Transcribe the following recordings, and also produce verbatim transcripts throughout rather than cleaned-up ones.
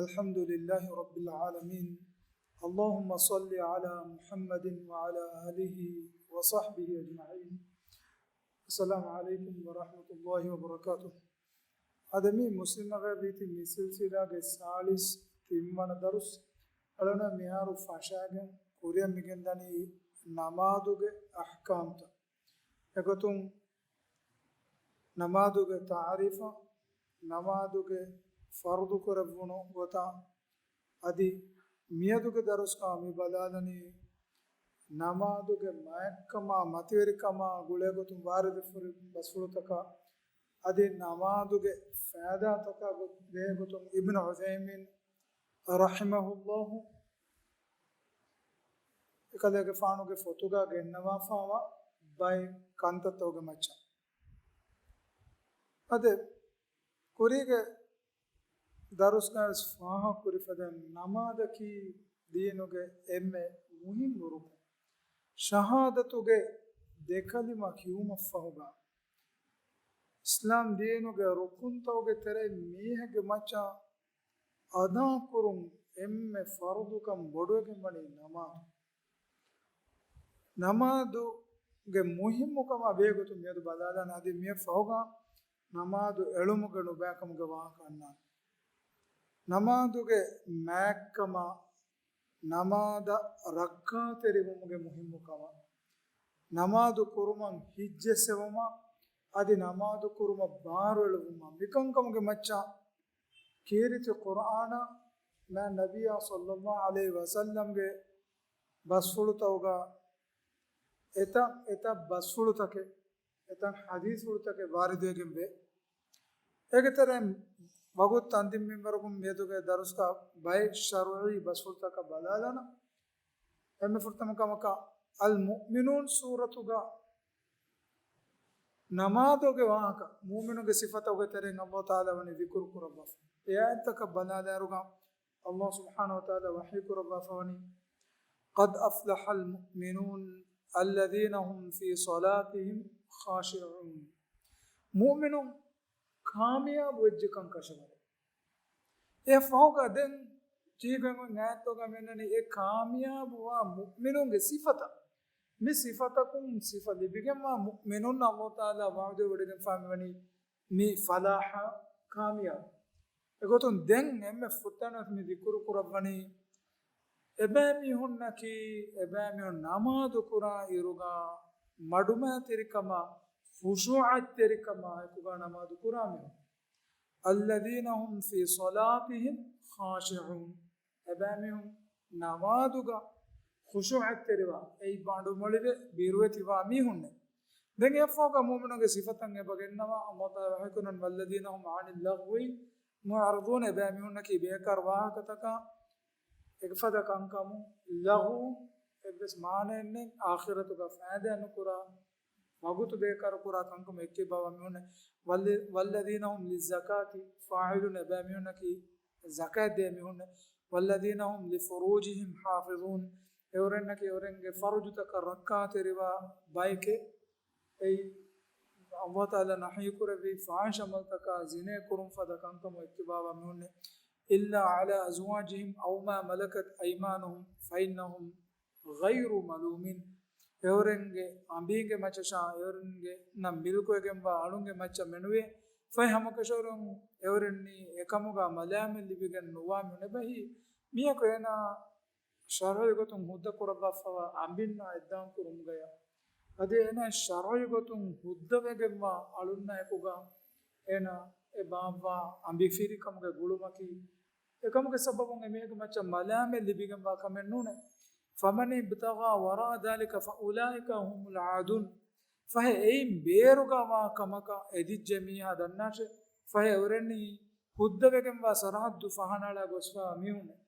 الحمد لله رب العالمين. اللهم صل على محمد وعلى آله وصحبه أجمعين. السلام عليكم ورحمة الله وبركاته. އަދި މި މުސްލިމް އަގައި ވީތި މި ސިލްސިލާގެ ސާޅީސް ތިންވަނަ ދަރުސް އަޅުނަ މިހާރު ފަށާގެން ކުރިއަށް މިގެންދަނީ ނަމާދުގެ އަޙްކާމްތައް. އެގޮތުން ނަމާދުގެ ތަޢުރީފަށް، ނަމާދުގެ ފަރުޟު ކުރެއްވުނު ގޮތަށް، އަދި މިއަދުގެ ދަރުސްގަ މި ބަލާލަނީ ނަމާދުގެ މާތްކަމާ މަތިވެރިކަމާ ގުޅޭގޮތުން ވާރިދުވެފަ ހުރި ބަސްފުޅުތަކާ، އަދި ނަމާދުގެ ފައިދާތަކާ ގޮ-، ބެހޭގޮތުން އިބްނު ޢުޘައިމީން ރަޙިމަހުﷲ އެކަލޭގެފާނުގެ ފޮތުގަ ގެންނަވާފައިވާ ބައެއް ކަންތައްތަކުގެ މައްޗަށް. އަދި ކުރީގެ ދަރުސްގަވެސް ފާހަގަކުރި ފަދައިން، ނަމާދަކީ ދީނުގެ އެންމެ މުހިއްމު ރުކުން. ޝަހާދަތުގެ ދެ ކަލިމަ ކިޔުމަށްފަހުގަ، އިސްލާމް ދީނުގެ ރުކުންތަކުގެ ތެރެއިން މީހެއްގެ މައްޗަށް އަދާކުރުން އެންމެ ފަރުޟުކަން ބޮޑުވެގެން ވަނީ ނަމާދު. ނަމާދުގެ މުހިއްމުކަމާ ބެހޭގޮތުން މިއަދު ބަލާލާނަން. އަދި މިއަށް ފަހުގަ ނަމާދު އެޅުމުގެ ނުބައިކަމުގެ ވާހަކަ އަންނާނެ. ނަމާދުގެ މާތްކަމާ، ނަމާދަށް ރައްކާތެރިވުމުގެ މުހިއްމުކަމާ، ނަމާދު ކުރުމަށް ހިތްޖެއްސެވުމާ، އަދި ނަމާދު ކުރުމަށް ބާރުއެޅުވުމާ، މިކަންކަމުގެ މައްޗަށް ކީރިތި ޤުރްއާނާ މާތް ނަބިއްޔާ ޞައްލައްލާހު ޢަލައިހި ވަސައްލަމްގެ ބަސްފުޅުތަކުގަ އެތައް އެތައް ބަސްފުޅުތަކެއް، އެތައް ޙަދީޘްފުޅުތަކެއް ވާރިދުވެގެން ވޭ. އޭގެ ތެރެއިން ވަގުތު ތަންތިން މިންވަރަކުން މިއަދުގެ ދަރުސްގަ ބައެއް ޝަރުޢީ ބަސްފުޅުތަކަށް ބަލާލާނަން. އެންމެ ފުރަތަމަ ކަމަކަށް އަލް މުއުމިނޫން ސޫރަތުގަ ނަމާދުގެ ވާހަކަ، މުއުމިނުގެ ސިފަތަކުގެ ތެރެއިން އައްލާހު ތަޢާލާ ވަނީ ޛިކުރު ކުރައްވާފަ. އެ އާޔަތްތަކަށް ބަލާލާއިރުގަ އައްލާހު ސުބްޙާނަހު ވަތަޢާލާ ވަޙީ ކުރައްވާފަވަނީ، قد أفلح المؤمنون الذين هم في صلاتهم خاشعون. މުއުމިނުން ކާމިޔާބު ވެއްޖެކަން ކަށަވަރޭ. އެ ފަހުގަ ދެން ޖީގަން އާޔަތުގަ މިއަންނަނީ އެ ކާމިޔާބުވާ މުއުމިނުންގެ ސިފަތައް. މި ސިފަތަކުން ސިފަ ލިބިގެންވާ މުއުމިނުން އައްލާހު ތަޢާލާ ވަޢުދު ވެވަޑައިގެންފާ މިވަނީ މި ފަލާޙާ ކާމިޔާބު. އެގޮތުން ދެން އެންމެ ފުރަތަމަ މި ޛިކުރު ކުރައްވަނީ، އެބައިމީހުންނަކީ، އެބައިމީހުން ނަމާދު ކުރާ އިރުގަ މަޑުމައިތިރިކަމާ، ޚުޝޫޢަތްތެރިކަމާ އެކުގަ ނަމާދު ކުރާ މީހުން. الذين هم في صلاتهم خاشعون. އެބައިމީހުން ނަމާދުގަ ޚުޝޫޢަތްތެރިވާ، އެއީ ބަނޑުމޮޅިވެ ބިރުވެތިވާ މީހުންނެއް. ދެން އެއަށްފަހުގަ މުއުމިނުންގެ ސިފަތައް އެބަ ގެންނަވާ، އައްލާހު ތަޢާލާ ވަޙީކުރަން، والذين هم عن اللغو معرضون، އެބައިމީހުންނަކީ ބޭކާރު ވާހަކަތަކާ އެފަދަ ކަންކަމުން، ލަޣުވު އެއްވެސް މާނައެއް ނެތް، އާޚިރަތުގަ ފައިދާ ނުކުރާ، ވަގުތު ބޭކާރު ކުރާ ކަންކަމުން އެއްކިބާވާ މީހުންނެއް. والذين هم للزكاة فاعلون، އެބައިމީހުންނަކީ ޒަކާތް ދޭ މީހުންނެއް. والذين هم لفروجهم حافظون، އެއުރެންނަކީ އެއުރެންގެ ފަރުޖުތަކަށް ރައްކާތެރިވާ ބައެކޭ. އެއީ، އައްލާހު ތަޢާލާ ނަހީ ކުރެއްވި ފާޙިޝަ ޢަމަލުތަކާ، ޒިނޭ ކުރުން ފަދަ ކަންކަމުން އެއްކިބާވާ މީހުންނެއް. إلا على أزواجهم أو ما ملكت أيمانهم فإنهم غير ملومين. އެއުރެންގެ އަނބީންގެ މައްޗަށާ، އެއުރެންގެ ނަން މިލްކުވެގެންވާ އަޅުންގެ މައްޗަށް މެނުވޭ. ފަހެ ހަމަކަށަވަރުން އެއުރެންނީ އެކަމުގަ މަލާމަތް ލިބިގެން ނުވާ މީހުން. އެބަހީ މީހަކު އޭނާ ޝަރުޢީ ގޮތުން ހުއްދަ ކުރައްވާފައިވާ އަނބިންނާ އެއްދާން ކުރުމުގަޔާ، އަދި އޭނާ ޝަރުޢީ ގޮތުން ހުއްދަވެގެންވާ އަޅުންނާ އެކުގަ އޭނާ އެ ބާއްވާ އަނބިފިރިކަމުގެ ގުޅުމަކީ، އެކަމުގެ ސަބަބުން އެމީހެއްގެ މައްޗަށް މަލާމަތް ލިބިގެންވާ ކަމެއް ނޫނޭ. فمن ابتغى وراء ذلك فأولئك هم العادون. ފަހެ އެއިން ބޭރުގަ ވާ ކަމަކަށް އެދިއްޖެ މީހާ ދަންނާށޭ. ފަހެ އެއުރެންނީ ހުއްދަވެގެންވާ ސަރަހައްދު ފަހަނަޅާ ގޮސްފާ މީހުންނެއް.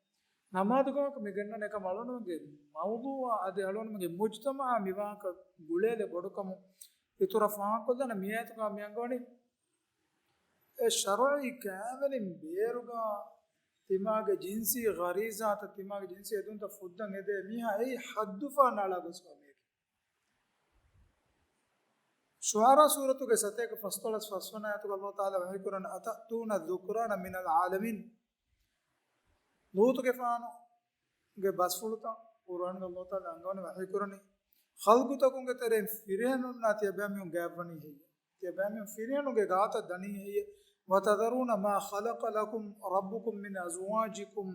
ނަމާދުގަ މި ގެންނަން އެކަމަށް އަޅުންމެންގެ މައުޟޫޢާ އަދި އަޅުންމެންގެ މުޖްތަމަޢާ މިވާހަކަ ގުޅޭލެ ބޮޑުކަމުން އިތުރަށް ފާހަގަކޮށްލާނަ މިއާޔަތުގަ މި އަންގަވަނީ އެ ޝަރުޢީ ކައިވެނިން ބޭރުގަ ތިމާގެ ޖިންސީ ޣަރީޒާތައް، ތިމާގެ ޖިންސީ އެދުންތައް ފުއްދަން އެދޭ މީހާ އެއީ ޙައްދު ފަހަނަޅާ ގޮސްފާ މީހެކޭ. ޝުޢަރާ ސޫރަތުގެ ސަތޭކަ ފަސްދޮޅަސް ފަސްވަނަ އާޔަތުގަ އައްލާހު ތަޢާލާ ވަޙީކުރަން، أتأتون الذكران من العالمين. ލޫޠުގެފާނުގެ ބަސްފުޅުތައް ޤުރްއާނުގަ ﷲ ތަޢާލާ އަންގަވަނީ ވަޙީކުރަނީ، ޚަލްޤުތަކުންގެ ތެރެއިން ފިރިހެނުންނާ ތިޔަބައިމީހުން ގާތްވަނީ ހެއްޔޭ؟ ތިޔަބައިމީހުން ފިރިހެނުންގެ ގާތަށް ދަނީ ހެއްޔޭ؟ وتذرون ما خلق لكم ربكم من أزواجكم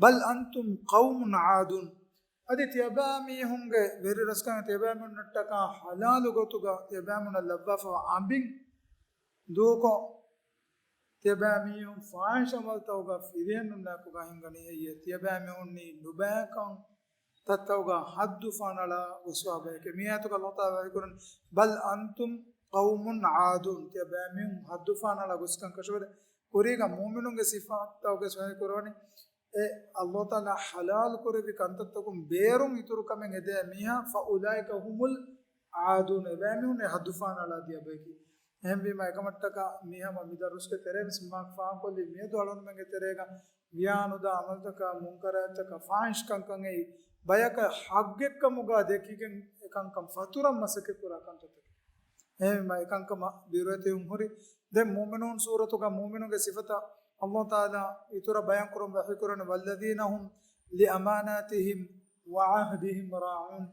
بل أنتم قوم عادون. އަދި ތިޔަބައިމީހުންގެ ވެރިރަސްކަން ތިޔަބައިމީހުންނަށްޓަކާ ޙަލާލު ގޮތުގަ ތިޔަބައިމީހުންނަށް ލައްވާފަވާ އަނބިން ދޫކޮށް، ތިޔަބައިމީހުން ފާޙިޝް ޢަމަލުތަކުގަ ފިރިހެނުންނާއެކުގަ ހިނގަނީ ހެއްޔޭ؟ ތިޔަބައިމީހުންނީ ނުބައިކަން ތައްތައުގަ ޙައްދު ފަނަޅާ ގޮސްވާ ބަޔެކޭ. މި އާޔަތުގަ ﷲ ތަޢާލާ ވަޙީކުރަނީ، بل أنتم قوم عادون، ތިޔަބައިމީހުން ޙައްދު ފަނަޅާ ގޮސްކަން ކަށަވަރޭ. ކުރީގަ މުއުމިނުންގެ ސިފަތަކުގެ ވަޙީކުރަވަނީ، އެ ﷲ ތަޢާލާ ޙަލާލު ކުރެއްވި ކަންތައްތަކުން ބޭރުން އިތުރު ކަމެއް އެދޭ މީހާ، فأولئك هم العادون، އެބައިމީހުން އެ ޙައްދު ފަނަޅާ ދިޔަ ބަޔަކީ. އެހެންވީމަ، އެކަމަށްޓަކާ މި ހަމަ މި ދަރުސްގެ ތެރޭ ވެސް މާ ފާހަގަކޮށްލީ މިއަދު އަޅުގަނޑުމެންގެ ތެރޭގަ ވިޔާނުދާ ޢަމަލުތަކާ، މުންކަރާތްތަކާ، ފާޙިޝް ކަންކަން އެއީ ބަޔަކަށް ޙައްޤެއްކަމުގަ ދެކިގެން އެކަންކަން ފަތުރަން މަސައްކަތްކުރާ ކަންތައްތަކެއް. އެހެންވީމަ، އެކަންކަމަށް ބިރުވެތިވެމުން ހުރި. ދެން މުއުމިނޫން ސޫރަތުގަ މުއުމިނުންގެ ސިފަތައް ﷲ ތަޢާލާ އިތުރަށް ބަޔާންކުރަން ވަޙީކުރަނީ، والذين هم لأماناتهم وعهدهم راعون.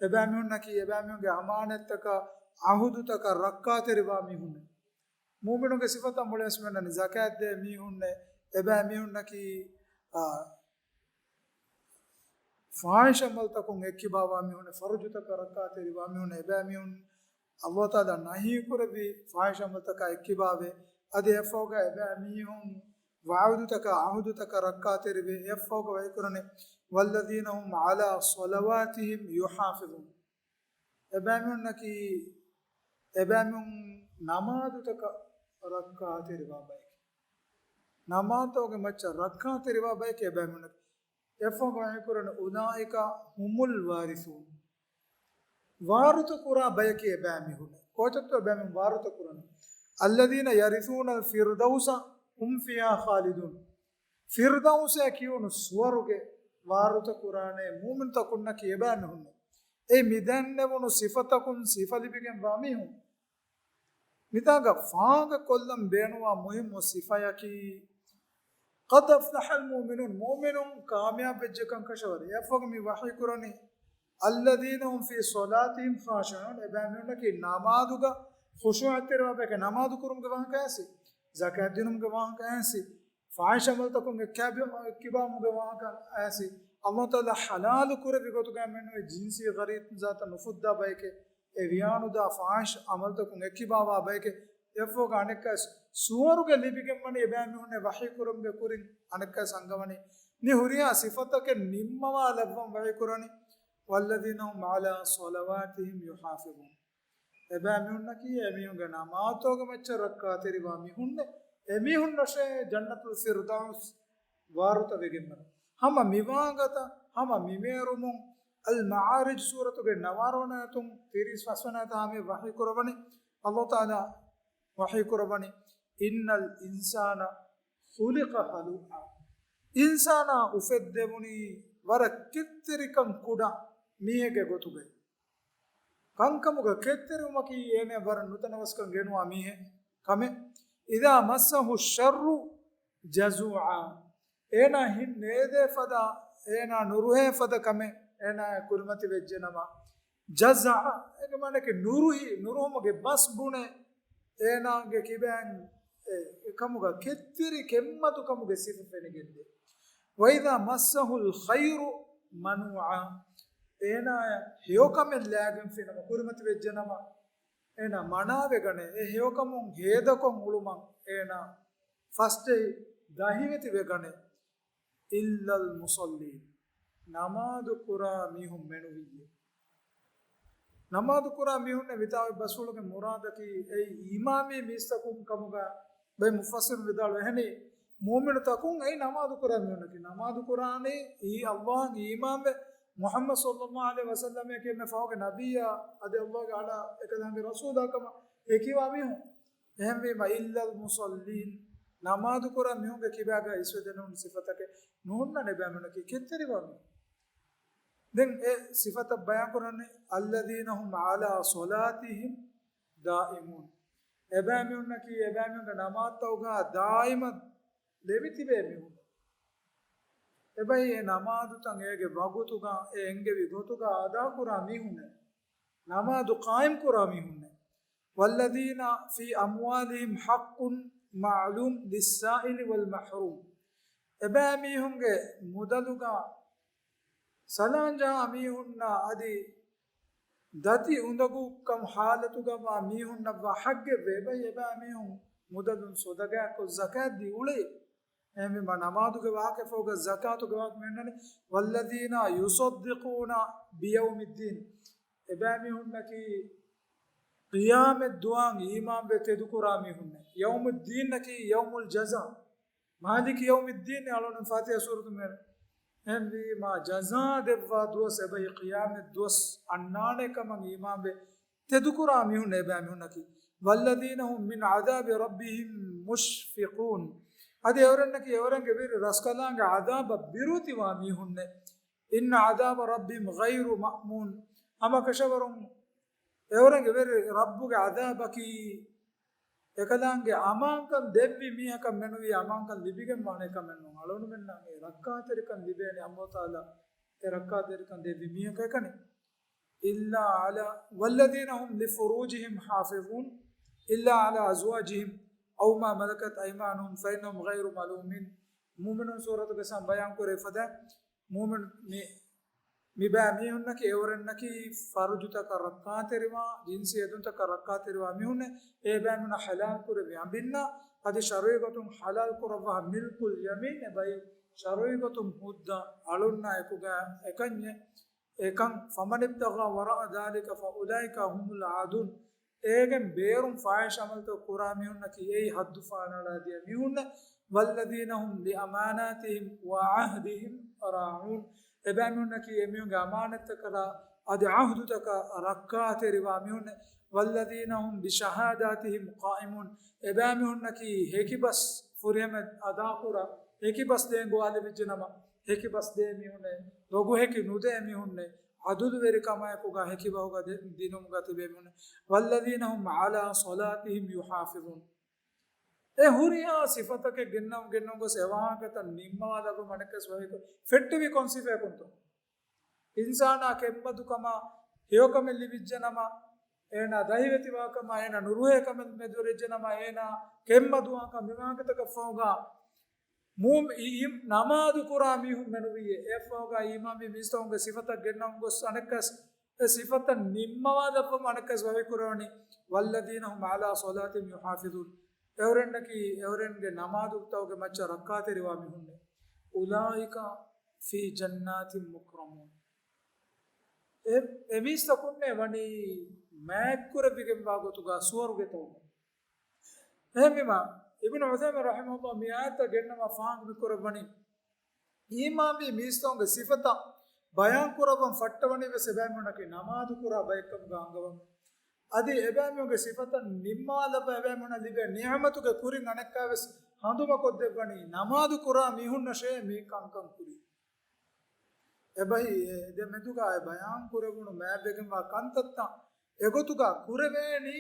އެބައިމީހުންނަކީ އެބައިމީހުންގެ އަމާނާތްތަކަށް، ޢަހުދުތަކަށް ރައްކާތެރިވާ މީހުންނޭ. މުއުމިނުންގެ ސިފަތައް މުޅިވެސް މިއޮންނަނީ ޒަކާތްދޭ މީހުންނޭ. އެބައިމީހުންނަކީ، އާ، ފާޙިޝް ޢަމަލުތަކުން އެއްކިބާވާ މީހުންނޭ، ފަރުޖުތަކަށް ރައްކާތެރިވާ މީހުންނޭ. އެބައިމީހުން ﷲ ތަޢާލާ ނަހީކުރެއްވި ފާޙިޝް ޢަމަލުތަކާ އެއްކިބާވޭ. އަދި އެއަށްފަހުގަ އެބައިމީހުން ވަޢުދުތަކާ، ޢަހުދުތަކަށް ރައްކާތެރިވޭ. އެއަށްފަހުގަ ވަޙީކުރަނީ، والذين هم على صلواتهم يحافظون. އެބައިމީހުންނަކީ، އެބައިމީހުން ނަމާދުތަކަށް ރައްކާތެރިވާ ބަޔެކޭ. ނަމާދުތަކުގެ މައްޗަށް ރައްކާތެރިވާ ބަޔެކޭ އެބައިމީހުންނަކީ. އެއަށްފަހުގަ ވަޙީކުރަނީ، أولئك هم الوارثون. ވާރުތަ ކުރާ ބަޔަކީ އެބައިމީހުން. ކޯޗޮއްތޯ އެބައިމީހުން ވާރުތަ ކުރަނީ؟ الذين يرثون الفردوس هم فيها خالدون. ފިރްދައުސޭ ކިޔުނު ސުވަރުގެ ވާރުތަ ކުރާނޭ މުއުމިނުތަކުންނަކީ އެބައިމީހުންނޭ. އެ މިދެންނެވުނު ސިފަތަކުން ސިފަ ލިބިގެންވާ މީހުން. މިތާގަ ފާހަގަކޮށްލަން ބޭނުންވާ މުހިއްމު ސިފަޔަކީ، قد أفلح المؤمنون، މުއުމިނުން ކާމިޔާބު ވެއްޖެކަން ކަށަވަރޭ. އެއަށްފަހުގަ މި ވަޙީކުރަނީ، الذين هم في صلاتهم خاشعون، އެބައިމީހުންނަކީ ނަމާދުގަ ޚުޝޫޢަތްތެރިވާ ބަޔެކޭ، ނަމާދު ކުރުމުގެ ވާހަކަ އައިސް، ޒަކާތް ދިނުމުގެ ވާހަކަ އައިސް، ފާޙިޝް ޢަމަލުތަކުން އެއްކިބާ-، އެއްކިބާވުމުގެ ވާހަކަ އައިސް، ﷲ ތަޢާލާ ޙަލާލު ކުރެއްވި ގޮތުގައި މެނުވެ ޖިންސީ ޣަރީޒާތައް ނުފުއްދާ ބަޔެކޭ، އެ ވިޔާނުދާ ފާޙިޝް ޢަމަލުތަކުން އެއްކިބާވާ ބަޔެކޭ. އެއަށްފަހުގަ އަނެއްކާވެސް ސުވަރުގެ ލިބިގެންވަނީ އެބައިމީހުންނޭ ވަޙީކުރުމުގެ ކުރިން އަނެއްކާވެސް އަންގަވަނީ. މި ހުރިހާ ސިފަތަކެއް ނިންމަވާލައްވަން ވަޙީކުރަނީ، والذين هم على صلواتهم يحافظون. އެބައިމީހުންނަކީ އެމީހުންގެ ނަމާދުތަކުގެ މައްޗަށް ރައްކާތެރިވާ މީހުންނޭ. އެމީހުންނަށޭ ޖަންނަތުލް ފިރްދައުސް ވާރުތަ ވެގެންވަނީ. ހަމަ މިވާގަތަށް، ހަމަ މިމޭރުމުން، އަލް މަޢާރިޖް ސޫރަތުގެ ނަވާރަ ވަނަ އާޔަތުން ތިރީސް ފަސް ވަނަ އާޔަތާ ހަމަ ވަޙީ ކުރައްވަނީ، ﷲ ތަޢާލާ ވަޙީ ކުރައްވަނީ، إن الإنسان خلق هلوعا. އިންސާނާ އުފެއްދެވުނީ ވަރަށް ކެތްތެރިކަން ކުޑަ މީހެއްގެ ގޮތުގައި. ކަންކަމުގަ ކެތްތެރިވުމަކީ އޭނަ ވަރަށް ނުތަނަވަސްކަން ގެނުވާ މީހެއް ކަމެއް. إذا مسه الشر جزوعا. އޭނާ ހިތް ނޭދޭ ފަދަ، އޭނާ ނުރުހޭ ފަދަ ކަމެއް އޭނާ ކުރިމަތި ވެއްޖެނަމަ، جزع، އޭގެ މާނައަކީ ނުރުހި، ނުރުހުމުގެ ބަސް ބުނެ، އޭނާގެ ކިބައިން އެ، އެކަމުގަ ކެތްތެރި ކެތްމަދުކަމުގެ ސިފަ ފެނިގެންދޭ. وإذا مسه الخير منوعا. އޭނާ ހެޔޮކަމެއް ލާގެންފިނަމަ، ކުރިމަތި ވެއްޖެނަމަ، އޭނާ މަނާވެގަނެ، އެ ހެޔޮކަމުން ހޭދަކޮށް އުޅުމަށް އޭނާ ފަސްޖެހި ދަހިވެތި ވެގަނެ. إلا المصلين. ނަމާދު ކުރާ މީހުން މެނުވިއްޔެ. ނަމާދު ކުރާ މީހުންނެ ވިދާޅުވި ބަސްފުޅުގެ މުރާދަކީ އެއީ އީމާނީ މީސްތަކުން ކަމުގަ ބައެއް މުފައްސިރުން ވިދާޅުވޭ. އެހެނީ މުއުމިނުތަކުން އެއީ ނަމާދު ކުރާ މީހުންނަކީ. ނަމާދު ކުރާނީ އެއީ ﷲ އަށް އީމާންވެ، މުޙައްމަދު ޞައްލައްލާހު ޢަލައިހި ވަސައްލަމަކީ އެންމެ ފަހުގެ ނަބިއްޔާ އަދި ﷲ ގެ އަޅާ އެކަލާނގެ ރަސޫލާ ކަމަށް ހެކިވާ މީހުން. އެހެންވީމަ، إلا المصلين، ނަމާދު ކުރާ މީހުންގެ ކިބާގަ އިސްވެދެނެވުނު ސިފަތަކެއް ނުހުންނަން އެބައިމީހުންނަކީ ކެތްތެރިވާ މީހުން. ދެން އެ ސިފަތައް ބަޔާން ކުރަނީ، الذين هم على صلاتهم دائمون. އެބައިމީހުންނަކީ އެބައިމީހުންގެ ނަމާދުތަކުގަ ދާއިމަށް ލެވިތިބޭ މީހުން. އެބައި އެ ނަމާދުތައް އޭގެ ވަގުތުގަ އެ އެންގެވި ގޮތުގަ އަދާކުރާ މީހުންނެއް. ނަމާދު ޤާއިމް ކުރާ މީހުންނެއް. والذين في أموالهم حق معلوم للسائل والمحروم. އެބައިމީހުންގެ މުދަލުގަ ސަލާންޖަހާ މީހުންނާ އަދި ދަތި އުނދަގޫކަން ހާލަތުގަވާ މީހުންނަށްވާ ޙައްޤެއްވޭ. އެބައި އެބައިމީހުން މުދަލުން ޞަދަޤާތްކޮށް ޒަކާތް ދީ އުޅޭ. އެހެންވީމަ ނަމާދުގެ ވާހަކަފަހުގަ ޒަކާތުގެ ވާހަކަ މިއަންނަނީ، والذين يصدقون بيوم الدين. އެބައިމީހުންނަކީ ޤިޔާމަތް ދުވަހަށް އީމާންވެ ތެދުކުރާ މީހުންނެއް. ޔައުމުއްދީންއަކީ ޔައުމުލް ޖަޒާ. މާލިކި ޔައުމިއްދީން އަޅުން ފާތިހާ ސޫރަތު މި އެހެންވީމާ، ޖަޒާ ދެއްވާ ދުވަސް އެބައި ޤިޔާމަތް ދުވަސް އަންނާނެ ކަމަށް އީމާންވެ ތެދުކުރާ މީހުން އެބައިމީހުންނަކީ. والذين هم من عذاب ربهم مشفقون. އަދި އެވަރެންނަކީ އެވަރެންގެ ވެރި ރަސްކަލާނގެ ޢަޛާބަށް ބިރުވެތިވާ މީހުންނެއް. إن عذاب ربهم غير مأمون. ހަމަކަށަވަރުން އެވަރެންގެ ވެރި ރައްބުގެ ޢަޛާބަކީ އެކަލާނގެ އަމާންކަން ދެއްވި މީހަކަށް މެނުވީ އަމާންކަން ލިބިގެން ވާނެ ކަމެއް ނޫން. އަޅުގަނޑުމެންނަށް އެ ރައްކާތެރިކަން ލިބޭނެ އައްލާހު ތަޢާލާ އެ ރައްކާތެރިކަން ދެއްވި މީހަކަށް އެކަނި. إلا على، والذين هم لفروجهم حافظون إلا على أزواجهم أو ما ملكت أيمانهم فإنهم غير ملومين. މުއުމިނޫން ސޫރަތުގެ ސަމް ބަޔާން ކުރެވި ފަދަ މުއުމިނު މި، މި ބައި މީހުންނަކީ އެވަރެންނަކީ ފަރުޖުތަކަށް ރައްކާތެރިވާ، ޖިންސީ އެދުންތަކަށް ރައްކާތެރިވާ މީހުންނެއް. އެ ބައިމީހުންނަށް ޙަލާލް ކުރެވި އަނބިންނާ އަދި ޝަރުޢީ ގޮތުން ޙަލާލް ކުރައްވާ މިލްކުލް ޔަމީން އެބައި ޝަރުޢީ ގޮތުން ހުއްދަ އަޅުންނާ އެކުގަ އެކަންޏެއް. އެކަން، فمن ابتغى وراء ذلك فأولئك هم العادون. އޭގެން ބޭރުން ފާޙިޝް ޢަމަލުތައް ކުރާ މީހުންނަކީ އެއީ ޙައްދު ފާނަޅާ ދިޔަ މީހުންނެއް. والذين هم لأماناتهم وعهدهم راعون. އެބައިމީހުންނަކީ އެމީހުންގެ އަމާނަތްތަކަށް އަދި ޢަހްދުތަކަށް ރައްކާތެރިވާ މީހުންނެއް. والذين هم بشهاداتهم قائمون. އެބައިމީހުންނަކީ ހެކިބަސް ފުރިހަމަ އަދާކުރާ، ހެކިބަސް ދޭން ގޮވާލެވިއްޖެނަމަ، ހެކިބަސް ދޭ މީހުންނެއް، ދޮގުހެކި ނުދޭ މީހުންނެއް، ޢަދުލުވެރިކަމާއެކުގަ ހެކިބަހުގަ ދެ-، ދިނުމުގަ ތިބޭ މީހުންނެއް. والذين هم على صلاتهم يحافظون. އެ ހުރިހާ ސިފަތަކެއް ގެންނަމުން ގެންނަމުން ގޮސް އެ ވާހަކަތައް ނިންމަވާލައްވަމުން އަނެއްކާވެސް ވަހީކޮށް ފެއްޓެވި ކޮން ސިފައަކުންތޯ؟ އިންސާނާ ކެތްމަދުކަމާ ހެޔޮކަމެއް ލިބިއްޖެނަމަ، އޭނާ ދަހިވެތިވާކަމާ، އޭނާ ނުރުހޭ ކަމެއް މެދުވެރިއްޖެނަމަ، އޭނާ ކެތްމަދުވާކަން މިވާހަކަތަކަށްފަހުގަ މޫ-، އި-، އި-، ނަމާދު ކުރާ މީހުން މެނުވީއޭ. އެއަށްފަހުގަ އީމާންވި މީސްތަކުންގެ ސިފަތައް ގެންނަމުން ގޮސް އަނެއްކާވެސް އެ ސިފަތައް ނިންމަވާލައްވަމުން އަނެއްކާވެސް ވަހީކުރެވެނީ، والذين هم على صلاتهم يحافظون. އެއުރެންނަކީ އެއުރެންގެ ނަމާދުތަކުގެ މައްޗަށް ރައްކާތެރިވާ މީހުންނެއް. أولئك في جنات مكرمون. އެ، އެ މީސްތަކުންނޭ ވަނީ މާތްކުރެވިގެންވާ ގޮތުގަ ސުވަރުގެތައުގަ. އެހެންވީމާ، އިބްނު ޢުޘައިމީން ރަޙިމަހުﷲ މި އާޔަތްތައް ގެންނަވާ ފާހަގަ މި ކުރައްވަނީ، އީމާންވި މީސްތަކުންގެ ސިފަތައް ބަޔާން ކުރައްވަން ފައްޓަވަނީ ވެސް އެބައިމީހުންނަކީ ނަމާދު ކުރާ ބައެއްކަމުގަ އަންގަވަން. އަދި އެބައިމީހުންގެ ސިފަތައް ނިންމާލައްވާ އެބައިމީހުންނަށް ލިބޭ ނިޢުމަތުގެ ކުރިން އަނެއްކާވެސް ހަނދުމަކޮށްދެއްވަނީ ނަމާދު ކުރާ މީހުންނަށޭ މި ކަންކަން ކުރީ. އެބަހީ އެ ދެ މެދުގަ އެ ބަޔާން ކުރެވުނު މާތްވެގެންވާ ކަންތައްތައް އެގޮތުގަ ކުރެވޭނީ،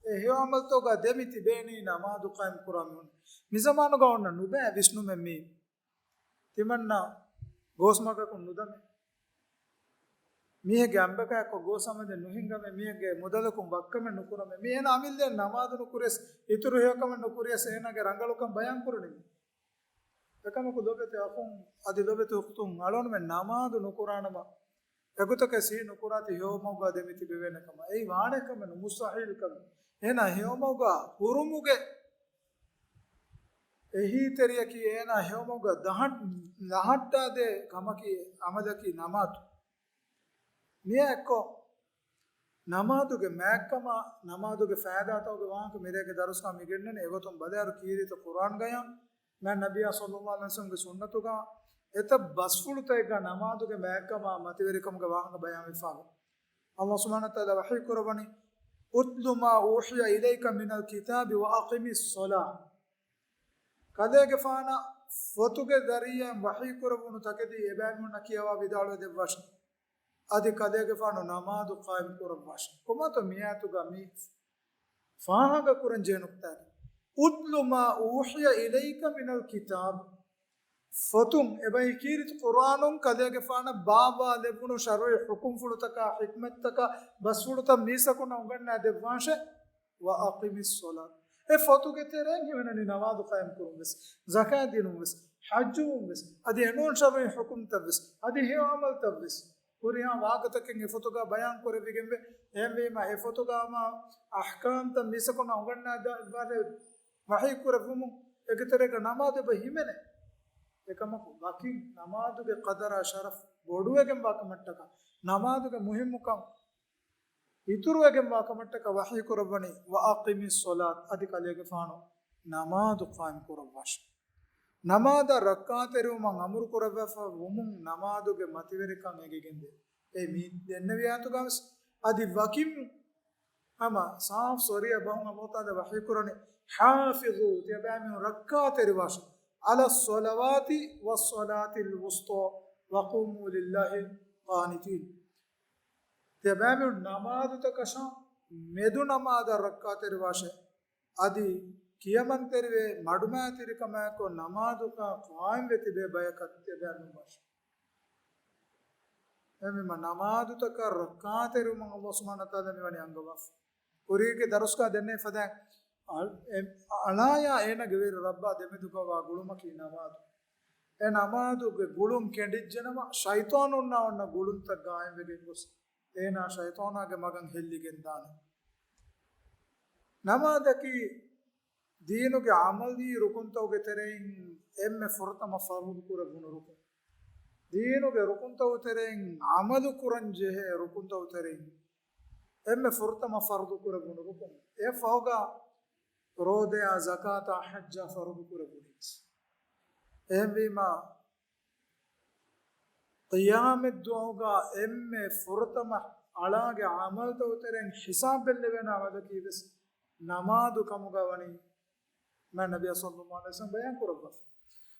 އެ ހެޔޮ ޢަމަލުތަކުގަ ދެމި ތިބޭނީ ނަމާދު ޤާއިމް ކުރާ މީހުން. މިޒަމާނުގަ އޮންނަ ނުބައި ވިސްނުމެއް މީ. ތިމަންނަ ގޯސްމަގަކުން ނުދަމޭ. މީހެއްގެ އަނބަކައަކަށް ގޯސް އަމަދެއް ނުހިނގަމޭ. މީހެއްގެ މުދަލަކުން ވައްކަމެއް ނުކުރަމޭ. މީ އޭނަ އަމިއްލައަށް ނަމާދު ނުކުރިޔަސް، އިތުރު ހެޔޮކަމެއް ނުކުރިޔަސް އޭނަގެ ރަނގަޅުކަން ބަޔާން ކުރަނީ. އެކަމަކު ލޮބެތި އަޚުން އަދި ލޮބެތި އުޚްތުން އަޅުގަނޑުމެން ނަމާދު ނުކުރާނަމަ، އެގޮތަކަށް ސިހި ނުކުރާތި ހެޔޮމަގުގަ ދެމި ތިބެވޭނެ ކަމަށް. އެއީ ވާނެ ކަމެއް ނޫން، މުސްތަޙީލް ކަމެއް. އޭނާ ހެޔޮމަގުގަ ހުރުމުގެ އެހީތެރިޔަކީ އޭނާ ހެޔޮމަގުގަ ދަހަން-، ލަހައްޓާދޭ ކަމަކީ އަމަލަކީ ނަމާދު. މިއާ އެއްކޮށް، ނަމާދުގެ މާތްކަމާ، ނަމާދުގެ ފައިދާތަކުގެ ވާހަކަ މިރޭގެ ދަރުސްގަ މި ގެންނަނީ. އެގޮތުން ބަލާއިރު ކީރިތި ޤުރްއާންގަޔާ، މާތް ނަބިއްޔާ ޞައްލައްލާހު ޢަލައިހި ވަސައްލަމްގެ ސުންނަތުގަ އެތައް ބަސްފުޅުތަކެއްގަ ނަމާދުގެ މާތްކަމާ މަތިވެރިކަމުގެ ވާހަކަ ބަޔާންވެފަވޭ. ﷲ ސުބްޙާނަހޫ ވަތަޢާލާ ވަޙީ ކުރައްވަނީ، اتل ما أوحي إليك من الكتاب وأقم الصلاة. ކަލޭގެފާނަށް ފޮތުގެ ޒަރީޢާއިން ވަޙީ ކުރެވުނު ތަކެތި އެބައިމީހުންނަށް ކިޔަވާ ވިދާޅުވެ ދެއްވާށި. އަދި ކަލޭގެފާނު ނަމާދު ޤާއިމް ކުރައްވާށި. ކޮބާތޯ މިއާޔަތުގަ މި ފާހަގަ ކުރަން ޖެހޭ ނުކުތާއަކީ، اتل ما أوحي إليك من الكتاب. ފޮތުން އެބައި ކީރިތި ޤުރުއާނުން ކަލޭގެފާނަށް ބާއްވާލެއްވުނު ޝަރުޢީ ޙުކުމްފުޅުތަކާ، ޙިކްމަތްތަކާ، ބަސްފުޅުތައް މީސްތަކުންނަށް އުނގަންނާ ދެއްވާށެ. وأقم الصلاة. އެ ފޮތުގެ ތެރެއިން ހިމެނެނީ ނަމާދު ޤާއިމް ކުރުން ވެސް، ޒަކާތް ދިނުން ވެސް، ޙައްޖުވުން ވެސް، އަދި އެނޫން ޝަރުޢީ ޙުކުމްތައް ވެސް، އަދި ހެޔޮ ޢަމަލްތައް ވެސް. ހުރިހާ ވާހަކަތަކެއް އެ ފޮތުގަ ބަޔާން ކުރެވިގެންވޭ. އެހެންވީމަ އެ ފޮތުގަ ހަމަ އަޙްކާމްތައް މީސްތަކުންނަށް އުނގަންނާ ދާ ވަރެއް ވަޙީ ކުރެއްވުމުން އޭގެ ތެރޭގަ ނަމާދު އެބަ ހިމެނޭ. އެކަމަކު ވަކިން ނަމާދުގެ ޤަދަރާ ޝަރަފް ބޮޑުވެގެންވާ ކަމަށްޓަކާ، ނަމާދުގެ މުހިއްމުކަން އިތުރުވެގެންވާ ކަމަށްޓަކާ ވަޙީ ކުރައްވަނީ، وأقم الصلاة، އަދި ކަލޭގެފާނު ނަމާދު ޤާއިމް ކުރައްވާށެ. ނަމާދަށް ރައްކާތެރިވުމަށް އަމުރު ކުރައްވާފަ ވުމުން ނަމާދުގެ މަތިވެރިކަން އެނގިގެންދޭ. އެ މި ދެންނެވި އާޔަތުގަވެސް އަދި ވަކިން ހަމަ ސާފް ސޮރީއަށް ބަހުން އަﷲ ތަޢާލާ ވަޙީ ކުރަނީ، حافظوا، ތިޔަބައިމީހުން ރައްކާތެރިވާށެ، على الصلوات والصلاة الوسطى وقوموا لله قانتين. ތިޔަބައިމީހުން ނަމާދުތަކަށާ މެދު ނަމާދަށް ރައްކާތެރިވާށެ، އަދި ކިޔަމަންތެރިވެ މަޑުމައިތިރިކަމާއެކު ނަމާދުގަ ޤާއިމްވެ ތިބޭ ބަޔަކަށް ތިޔަބައިމީހުން ވާށެ. އެހެންވީމަ ނަމާދުތަކަށް ރައްކާތެރިވުމަށް އަﷲ ސުބްޙާނަހޫ ވަތަޢާލާ މިވަނީ އަންގަވާފަ. ކުރީގެ ދަރުސްގަ ދެންނެވި ފަދައިން އަ-، އެ-، އަޅާޔާ އޭނާގެ ވެރި ރައްބާ ދެމެދުގަވާ ގުޅުމަކީ ނަމާދު. އެ ނަމާދުގެ ގުޅުން ކެނޑިއްޖެނަމަ، ޝައިޠާނުންނާ އޮންނަ ގުޅުންތައް ގާއިމްވެގެން ގޮސް، އޭނާ ޝައިޠާނާގެ މަގަށް ހެއްލިގެން ދާނެ. ނަމާދަކީ ދީނުގެ ޢަމަލީ ރުކުންތަކުގެ ތެރެއިން އެންމެ ފުރަތަމަ ފަރުޟު ކުރެއްވުނު ރުކުން. ދީނުގެ ރުކުންތަކުގެ ތެރެއިން ޢަމަލު ކުރަން ޖެހޭ ރުކުންތަކުގެ ތެރެއިން އެންމެ ފުރަތަމަ ފަރުޟު ކުރެއްވުނު ރުކުން. އެ ފަހުގަ ރޯދަޔާ، ޒަކާތާ، ޙައްޖާ ފަރުޟު ކުރެއްވުނީ. އެހެންވީމާ، ޤިޔާމަތްދުވަހުގަ އެންމެ ފުރަތަމަ އަޅާގެ ޢަމަލުތަކުގެ ތެރެއިން ޙިސާބް ބެއްލެވޭނެ ޢަމަލަކީ ވެސް ނަމާދު ކަމުގަ ވަނީ މާތް ނަބިއްޔާ ޞައްލައްލާހު ޢަލައިހި ވަސައްލަމް ބަޔާން ކުރައްވާފަ.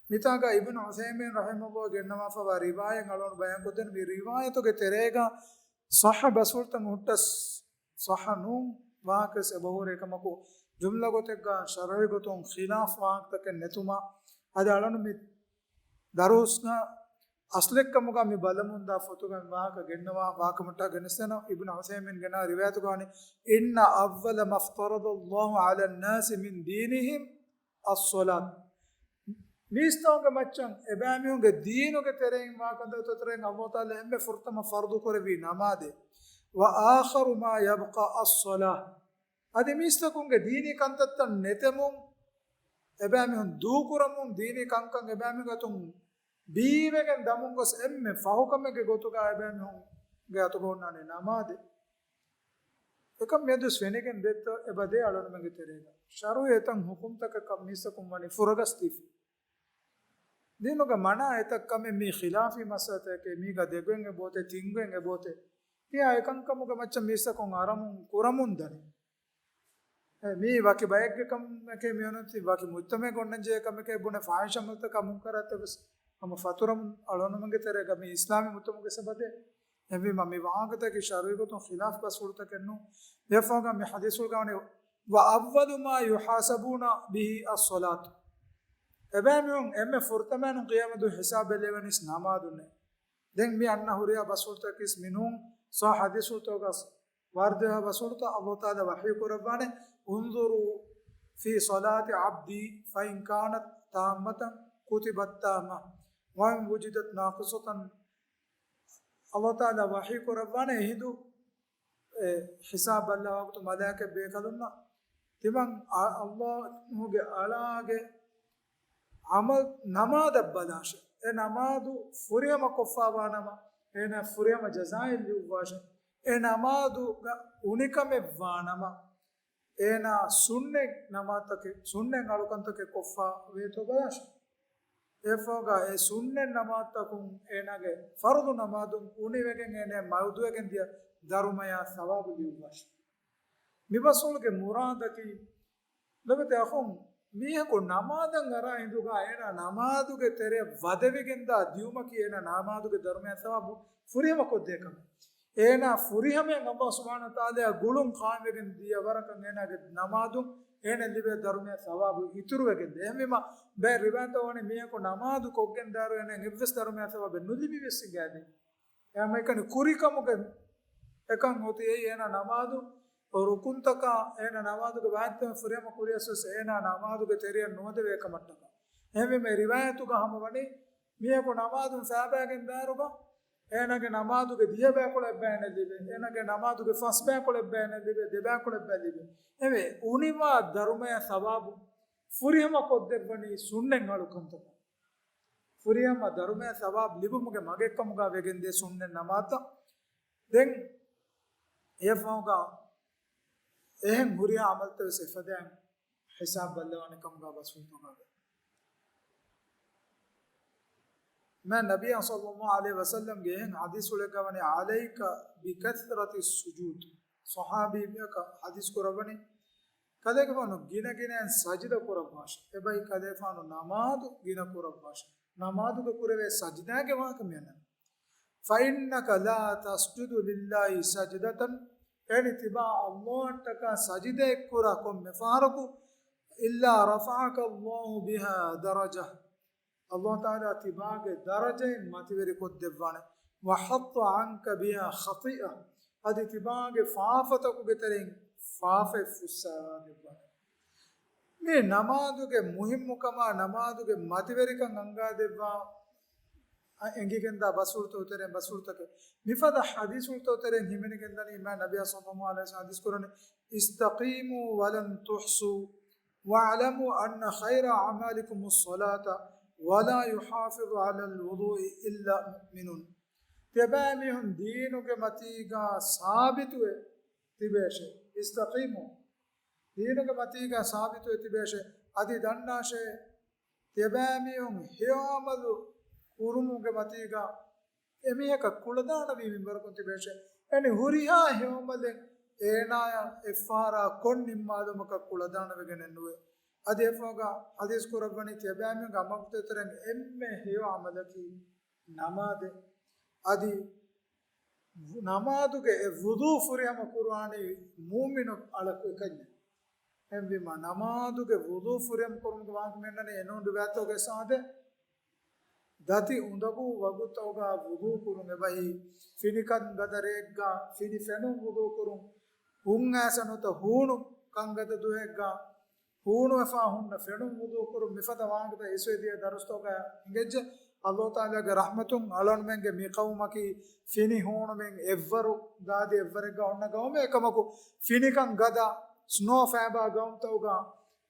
މިތާގަ އިބްނު ޢުޘައިމީން ރަޙިމަހުﷲ ގެންނަވާފަވާ ރިވާޔަތް އަޅުގަނޑު ބަޔާން ކޮށްދެން، މި ރިވާޔަތުގެ ތެރޭގަ ޞައްޙަ ބަސްފުޅުތައް ހުއްޓަސް، ޞައްޙަ ނޫން ވާހަކަވެސް އެބަހުރި. އެކަމަކު، ޖުމްލަ ގޮތެއްގަ ޝަރުޢީ ގޮތުން ޚިލާފް ވާހަކަތަކެއް ނެތުމަށް، އަދި އަޅުގަނޑު މި ދަރުސްގަ އަސްލެއްކަމުގަ މި ބަލަމުންދާ ފޮތުގަ މި ވާހަކަ ގެންނަވާ ވާހަކަމަށްޓަކާ ގެނެސްދޭނަން. އިބްނު ޢުޘައިމީން ގެނާ ރިވާޔަތުގަ ވަނީ، إن أول ما افترض الله على الناس من دينهم الصلاة. މީސްތަކުންގެ މައްޗަށް އެބައިމީހުންގެ ދީނުގެ ތެރެއިން ވާކަންތައް ތެރެއިން އަﷲ ތަޢާލާ އެންމެ ފުރަތަމަ ފަރުޟު ކުރެއްވީ ނަމާދޭ. وآخر ما يبقى الصلاة. އަދި މީސްތަކުންގެ ދީނީ ކަންތައްތައް ނެތެމުން، އެބައިމީހުން ދޫކުރަމުން، ދީނީ ކަންކަން އެބައިމީހުންގެ އަތުން ބީވެގެން ދަމުން ގޮސް އެންމެ ފަހުކަމެއްގެ ގޮތުގަ އެބައިމީހުންގެ އަތުގަ އޮންނާނީ ނަމާދޭ. އެކަން މިއަދުވެސް ފެނިގެން ދެއްތޯ އެބަދޭ އަޅުގަނޑުމެންގެ ތެރޭގަ. ޝަރުޢީ އެތައް ޙުކުމްތަކަކަށް މީސްތަކުން ވަނީ ފުރަގަސްދީފަ. ދީނުގަ މަނާ އެތައް ކަމެއް މީ ޚިލާފީ މައްސަލަތަކެއް، މީގަ ދެގޮތް އެބައޮތޭ، ތިންގޮތް އެބައޮތޭ. ތިޔާ އެކަންކަމުގެ މައްޗަށް މީސްތަކުން އަރަމުން ކުރަމުން ދަނީ. އެ، މީ ވަކި ބައެއްގެ ކަމެކޭ މިއޮންނަތީ، ވަކި މުޖްތަމަޢެއްގަ އޮންނަންޖެހޭ ކަމެކޭ ބުނެ ފާޙިޝް ޢަމަލުތަކާ މުންކަރާތައް ވެސް ހަމަ ފަތުރަމުން އަޅުގަނޑުމެންގެ ތެރޭގަ މި އިސްލާމީ މުޖްތަމަޢުގަ އެބަދޭ. އެހެންވީމަ މި ވާހަކަތަކީ ޝަރުޢީ ގޮތުން ޚިލާފް ބަސްފުޅުތަކެއް ނޫން. ދެފަހުގަ މި ޙަދީޘްފުޅުގަ ވަނީ، وأول ما يحاسبون به الصلاة. އެބައިމީހުން އެންމެ ފުރަތަމައިން ޤިޔާމަތު ހިސާބް ބެލެވެނީސް ނަމާދުންނޭ. ދެން މި އަންނަ ހުރިހާ ބަސްފުޅުތަކީސް މިނޫން ޞައްޙަ ޙަދީޘްފުޅުތަކުގަ ވާރިދުވާ ބަސްފުޅުތައް. އަﷲ ތަޢާލާ ވަޙީ ކުރައްވާނެ، انظروا في صلاة عبدي فإن كانت تامة كتبت تامة وإن وجدت ناقصة. އަﷲ ތަޢާލާ ވަޙީ ކުރައްވާނެ އެހިނދު އެ ހިސާބް ބައްލަވާ ވަގުތު މަލާއިކަތް ބޭކަލުންނަށް ތިމަން އަ-، އަﷲގެ އަޅާގެ ޢަމަލު ނަމާދަށް ބަލާށެ. އެ ނަމާދު ފުރިހަމަ ކޮށްފަވާނަމަ، އޭނާ ފުރިހަމަ ޖަޒާއެއް ލިޔުއްވާށެ. އެ ނަމާދުގަ އުނިކަމެއް ވާނަމަ، އޭނާ ސުންނަތް ނަމާދުތަކެއް، ސުންނަތް އަޅުކަންތަކެއް ކޮށްފަ ވޭތޯ ބަލާށެ. އެފަހުގަ އެ ސުންނަތް ނަމާދުތަކުން އޭނާގެ ފަރުޟު ނަމާދުން އުނިވެގެން އޭނާ މަދުވެގެން ދިޔަ ދަރުމަޔާ ޘަވާބު ލިޔުއްވާށެ. މި ބަސްފުޅުގެ މުރާދަކީ، ލޮބުވެތި އަޚުން، މީހަކު ނަމާދަށް އަރާ ހިނދުގަ އޭނާ ނަމާދުގެ ތެރެއަށް ވަދެވިގެންދާ ދިޔުމަކީ އޭނާ ނަމާދުގެ ދަރުމަޔާ ޘަވާބު ފުރިހަމަ ކޮށްދޭ ކަމެއް. އޭނާ ފުރިހަމައިން އަﷲ ސުބްޙާނަހޫ ވަތަޢާލާއާ ގުޅުން ޤާއިމްވެގެން ދިޔަ ވަރަކަށް އޭނާގެ ނަމާދުން އޭނަ ލިބޭ ދަރުމަޔާ ސަވާބު އިތުރުވެގެންދޭ. އެހެންވީމަ، ބައެއް ރިވާޔަތްތައް ވަނީ މީހަކު ނަމާދު ކޮށްގެންދާއިރު އޭނަ އެއްވެސް ދަރުމަޔާ ސަވާބެއް ނުލިބިވެސް އިނގާދޭ. އެހެންވީމަ އެކަނި ކުރިކަމުގެ އެކަން އޮތީ އެއީ އޭނާ ނަމާދު ރުކުންތަކާ، އޭނާ ނަމާދުގެ ވާހަކަތައް ފުރިހަމަ ކުރިޔަސް ވެސް އޭނާ ނަމާދުގެ ތެރެއަށް ނުވަދެވޭ ކަމަށްޓަކާ. އެހެންވީމަ އެ ރިވާޔަތުގަ ހަމަވަނީ މީހަކު ނަމާދުން ފައިބައިގެން ދާއިރުގަ އޭނާގެ ނަމާދުގެ ދިހަ ބައިކުޅަ އެއްބައި އޭނަ ލިބޭ، އޭނާގެ ނަމާދުގެ ފަސް ބައިކުޅަ އެއްބައި އޭނަ ލިބޭ، ދެ ބައިކުޅަ އެއްބައި ލިބޭ. އެވެ، އުނިވާ ދަރުމަޔާ ސަވާބު ފުރިހަމަ ކޮށްދެއްވަނީ ސުންނަތް އަޅުކަންތަކުން. ފުރިހަމަ ދަރުމަޔާ ސަވާބު ލިބުމުގެ މަގެއްކަމުގަ ވެގެންދޭ ސުންނަތް ނަމާދުތައް. ދެން އެފަހުގަ އެހެން ހުރިހާ އަމަލްތައް ވެސް އެފަދައިން ހިސާބު ބައްލަވާނެ ކަމުގަ ބަސްފުޅުތަކުގަ ވޭ. މާތް ނަބިއްޔާ ޞައްލައްލާހު ޢަލައިހި ވަސައްލަމްގެ އެހެން ޙަދީޘްފުޅެއްގަ ވަނީ، "ޢަލައިކަ ބިކަސްރަތި ސުޖޫދް." ޞަޙާބީ މީހަކަށް ޙަދީޘް ކުރައްވަނީ، ކަލޭގެފާނު ގިނަ ގިނައިން ސަޖިދަ ކުރައްވާށޭ. އެބައި ކަލޭފާނު ނަމާދު ގިނަ ކުރައްވާށޭ. ނަމާދުގަ ކުރެވޭ ސަޖިދާގެ ވާހަކަ މިއަންނަނީ. فإنك لا تسجد لله سجدة، އެނި ތިބާ ﷲ އަށްޓަކާ ސަޖިދައެއް ކުރާ ކޮންމެ ފަހަރަކު، إلا رفعك الله بها درجة، ﷲ ތަޢާލާ ތިބާގެ ދަރަޖައިން މަތިވެރިކޮށްދެއްވާނެ. وحط عنك بها خطيئة، އަދި ތިބާގެ ފާފަތަކުގެ ތެރެއިން ފާފައެއް ފުއްސާދެއްވާނެ. މި ނަމާދުގެ މުހިއްމުކަމާ ނަމާދުގެ މަތިވެރިކަން އަންގާދެއްވާ އެނގިގެންދާ ބަސްފުޅުތައް ތެރެއިން ބަސްފުޅުތަކެއް. މިފަދަ ޙަދީޘްފުޅުތައް ތެރެއިން ހިމެނިގެންދަނީ މާތް ނަބިއްޔާ ޞައްލައްލާހު ޢަލައިހި ވަސައްލަމް ޙަދީޘް ކުރަނީ، "استقيموا ولن تحصوا، واعلموا أن خير أعمالكم الصلاة، ولا يحافظ على الوضوء إلا مؤمن." ތިޔަބައިމީހުން ދީނުގެ މަތީގަ ސާބިތުވެ ތިބޭށޭ. استقيموا، ދީނުގެ މަތީގަ ސާބިތުވެ ތިބޭށޭ. އަދި ދަންނާށޭ، ތިޔަބައިމީހުން ހެޔޮ ޢަމަލު ކުރުމުގެ މަތީގަ އެމީހަކަށް ކުޅަދާނަވީ މިންވަރަކުން ތިބޭށޭ. އެނި ހުރިހާ ހެޔޮ ޢަމަލެއް އޭނާޔަށް އެއްފަހަރާ ކޮން ނިންމާލުމަކަށް ކުޅަދާނަވެގެނެއް ނުވޭ. އަދި އެފަހުގަ ޙަދީޘް ކުރައްވަނީ ތިޔަބައިމީހުންގެ ޢަމަލުތައް ތެރެއިން އެންމެ ހެޔޮ ޢަމަލަކީ ނަމާދެއް. އަދި ނަމާދުގެ އެ ވުޟޫ ފުރިހަމަ ކުރުވާނީ މުއުމިނު އަޅަކު އެކަންޏެއް. އެހެންވީމަ، ނަމާދުގެ ވުޟޫ ފުރިހަމަ ކުރުމުގެ ވާހަކަ މިއަންނަނީ އެނޫން ރިވާޔަތްތަކުގެ ސާދެ. ދަތި އުނދަގޫ ވަގުތުތަކުގަ ވުޟޫ ކުރުން އެބަހީ، ފިނިކަން ގަދަ ރެއެއްގަ ފިނި ފެނުން ވުޟޫ ކުރުން، ހުން އައިސަ ނުވަތަ ހޫނު ކަންގަދަ ދުވަހެއްގަ ހޫނުވެފަ ހުންނަ ފެނުން ވުޟޫ ކުރުން، މިފަދަ ވާހަކަތައް އިސްވެ ދިޔަ ދަރުސްތަކުގަ އިނގެއްޖެ. ﷲ ތަޢާލާގެ ރަޙްމަތުން އަޅުގަނޑުމެންގެ މި ޤައުމަކީ ފިނި ހޫނުމިން އެއްވަރު ގާދި އެއްވަރެއްގަ އޮންނަ ޤައުމެއް. އެކަމަކު ފިނިކަން ގަދަ ސްނޯ ފައިބާ ގައުމުތަކުގަ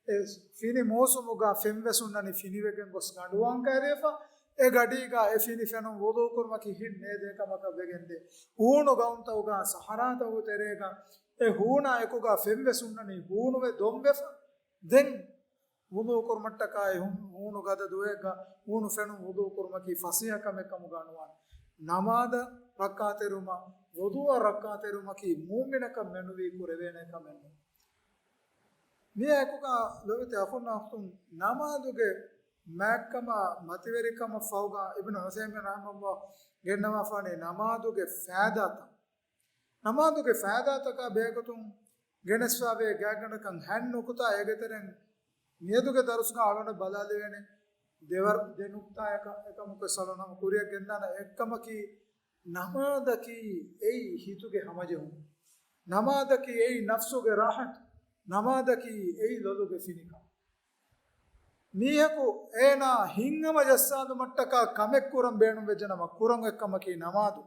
އެ ފިނި މޫސުމުގަ ފެން ވެސް ހުންނަނީ ފިނިވެގެން ގޮސް ގަނޑުވާން ކައިރިވެފަ. އެ ގަޑީގަ އެ ފިނި ފެނުން ވުޟޫ ކުރުމަކީ ހިތް ނޭދޭ ކަމަކަށް ވެގެންދޭ. ހޫނު ގައުމުތަކުގަ ސަހަރާތަކުގެ ތެރޭގަ އެ ހޫނާ އެކުގަ ފެން ވެސް ހުންނަނީ ހޫނުވެ ދޮންވެފަ. ދެން ވުޟޫ ކުރުމަށްޓަކާ އެ ހޫނު، ހޫނު ގަދަ ދުވަހެއްގަ ހޫނު ފެނުން ވުޟޫ ކުރުމަކީ ފަސޭހަ ކަމެއް ކަމުގަ ނުވާނެ. ނަމާދަށް ރައްކާތެރިވުމަށް ވުޟޫއަށް ރައްކާތެރިވުމަކީ މުއުމިނަކަށް މެނުވީ ކުރެވޭނެ ކަމެއް ނޫން. މިއާއެކުގަ ލޮބުވެތި އަޚުންނާ އުޚްތުން، ނަމާދުގެ މާތްކަމާ މަތިވެރިކަމަށް ފަހުގަ އިބްނު ޢުޘައިމީން ރަޙިމަހުﷲ ގެންނަވާފާނީ ނަމާދުގެ ފާއިދާތައް. ނަމާދުގެ ފާއިދާތަކާ ބެހޭގޮތުން ގެނެސްފަވޭ ގާތްގަނޑަކަށް ހަތް ނުކުތާ. އޭގެތެރެއިން މިއަދުގެ ދަރުސްގަ އަޅުގަނޑަށް ބަލާލެވޭނެ ދެވަރު، ދެ ނުކުތާއަކަށް. އެކަމަކު ސަލޯނަމަ ކުރިއަށް ގެންދާނަ އެއްކަމަކީ، ނަމާދަކީ އެއީ ހިތުގެ ހަމަޖެހުން. ނަމާދަކީ އެއީ ނަފްސުގެ ރާޙަތު. ނަމާދަކީ އެއީ ލޮލުގެ ފިނިކަން. މީހަކު އޭނާ ހިތްހަމަޖައްސާލުމަށްޓަކާ ކަމެއް ކުރަން ބޭނުންވެއްޖެނަމަ، ކުރަން އެއްކަމަކީ ނަމާދު.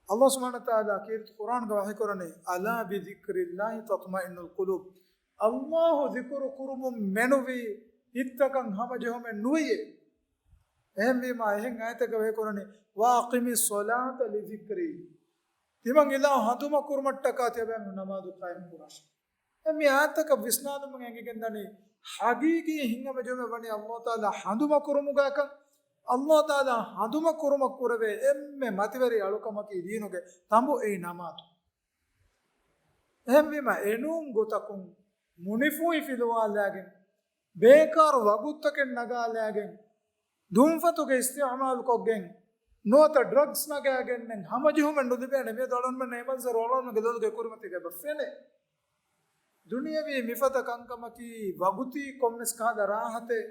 ﷲ ސުބްޙާނަހޫ ވަތަޢާލާ ކީރިތި ޤުރްއާންގަ ވަޙީކުރަނީ، "ألا بذكر الله تطمئن القلوب." ﷲ ޛިކުރު ކުރުމުން މެނުވީ ހިތްތަކަށް ހަމަޖެހުމެއް ނުވެޔޭ. އެހެންވީމާ، އެހެން އާޔަތެއްގަ ވަޙީކުރަނީ، "وأقم الصلاة لذكري." ތިމަން އިލާހު ހަނދުމަކުރުމަށްޓަކާ ތިޔަބައިމީހުން ނަމާދު ޤާއިމް ކުރާށޭ. އެ މި އާޔަތަކަށް ވިސްނާލުމުން އެނގިގެންދަނީ، ޙަޤީޤީ ހިތްހަމަޖެހުމެއް ވަނީ ﷲ ތަޢާލާ ހަނދުމަކުރުމުގައިކަން. ﷲ ތަޢާލާ ހަނދުމަކުރުމަށް ކުރެވޭ އެންމެ މަތިވެރި އަޅުކަމަކީ ދީނުގެ ތަނބު އެއީ ނަމާދު. އެހެންވީމަ، އެނޫން ގޮތަކުން މުނިފޫހި ފިލުވާލާގެން، ބޭކާރު ވަގުތުތަކެއް ނަގާލާގެން، ދުންފަތުގެ އިސްތިޢުމާލުކޮށްގެން، ނުވަތަ ޑްރަގްސް ނަގާގެންނެއް ހަމަޖެހުމެއް ނުލިބޭނެ. މިއަދު އަޅުގަނޑުމެން އެ މަންޒަރު އަޅުގަނޑުގެ ލޮލުގެ ކުރިމަތީގަ އެބަ ފެނޭ. ދުނިޔެވީ މިފަދަ ކަންކަމަކީ، ވަގުތީ ކޮންމެސް ކަހަލަ ރާހަތެއް،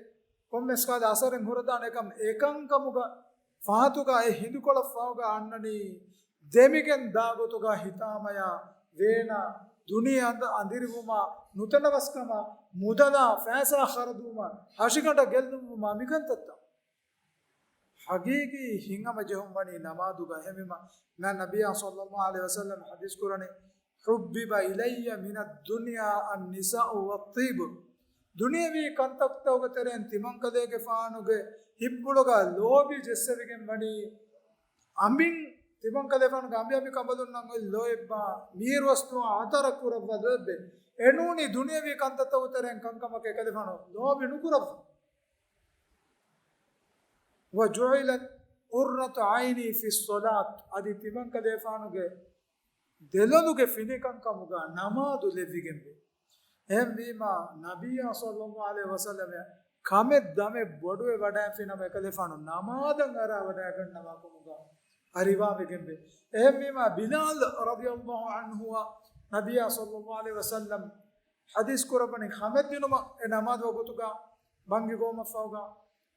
ކޮންމެސް ކަހަލަ އަސަރެއް ހުރަދާނެ ކަމަށް. އެކަންކަމުގަ ފަހަތުގަ އެ ހިނދުކޮޅަށް ފަހުގަ އަންނަނީ، ދެމިގެން ދާގޮތުގަ ހިތާމަޔާ، ވޭނާ، ދުނިޔެ އަނދަ-، އަނދިރިވުމާ، ނުތަނަވަސްކަމާ، މުދަލާ، ފައިސާ ޚަރަދުވުމާ، ހަށިގަނޑަށް ގެއްލުމާ، މިކަންތައްތައް. ހަގީގީ ހިތްހަމަޖެހުން ވަނީ ނަމާދުގަ. އެހެންވީމަ، މާތް ނަބިއްޔާ ޞައްލައްލާހު ޢަލައިހި ވަސައްލަމް ޙަދީޘް ކުރަނީ، حُبِّبَ إِلَيَّ مِنَ الدُّنْيَا النِّسَاءُ وَالطِّيبُ. ދުނިޔެވީ ކަންތައްތަކުގެ ތެރެއިން ތިމަންކަލޭގެފާނުގެ ހިތްޕުޅުގަ ލޯބި ޖެއްސެވިގެން ވަނީ އަނބިން. ތިމަންކަލޭފާނުގެ އަނބި އަނބި ކަނބަލުންނަށް އޮތް ލޯތްބާ، މީރުވަސް ދުވާ އަތަރަށް ކުރައްވާ ލޯތްބެއް. އެނޫނީ ދުނިޔެވީ ކަންތައްތަކުގެ ތެރެއިން ކަންކަމަކަށް އެކަލޭފާނު ލޯބި ނުކުރައްވާ. وَجُعِلَتْ قُرَّةُ عَيْنِي فِي الصَّلَاةِ. އަދި ތިމަންކަލޭފާނުގެ ދެލޮލުގެ ފިނިކަންކަމުގަ ނަމާދު ލެއްވިގެންވޭ. އެހެންވީމާ، ނަބިއްޔާ ޞައްލައްލާހު ޢަލައިހި ވަސައްލަމަށް ކަމެއް ދަމެއް ބޮޑުވެ ވަޑައިން ފިނަމަ އެކަލޭފާނު ނަމާދަށް އަރާ ވަޑައިގަންނަވާ ކަމުގަ ރިވާވެގެންވޭ. އެހެންވީމާ، ބިލާލް ރަޟިޔައްލާހު ޢަންހުއާ ނަބިއްޔާ ޞައްލައްލާހު ޢަލައިހި ވަސައްލަމް ޙަދީޘް ކުރައްވަނީ ކަމެއް ދިނުމަށް އެ ނަމާދު ވަގުތުގަ ބަންގި ގޮވުމަށްފަހުގަ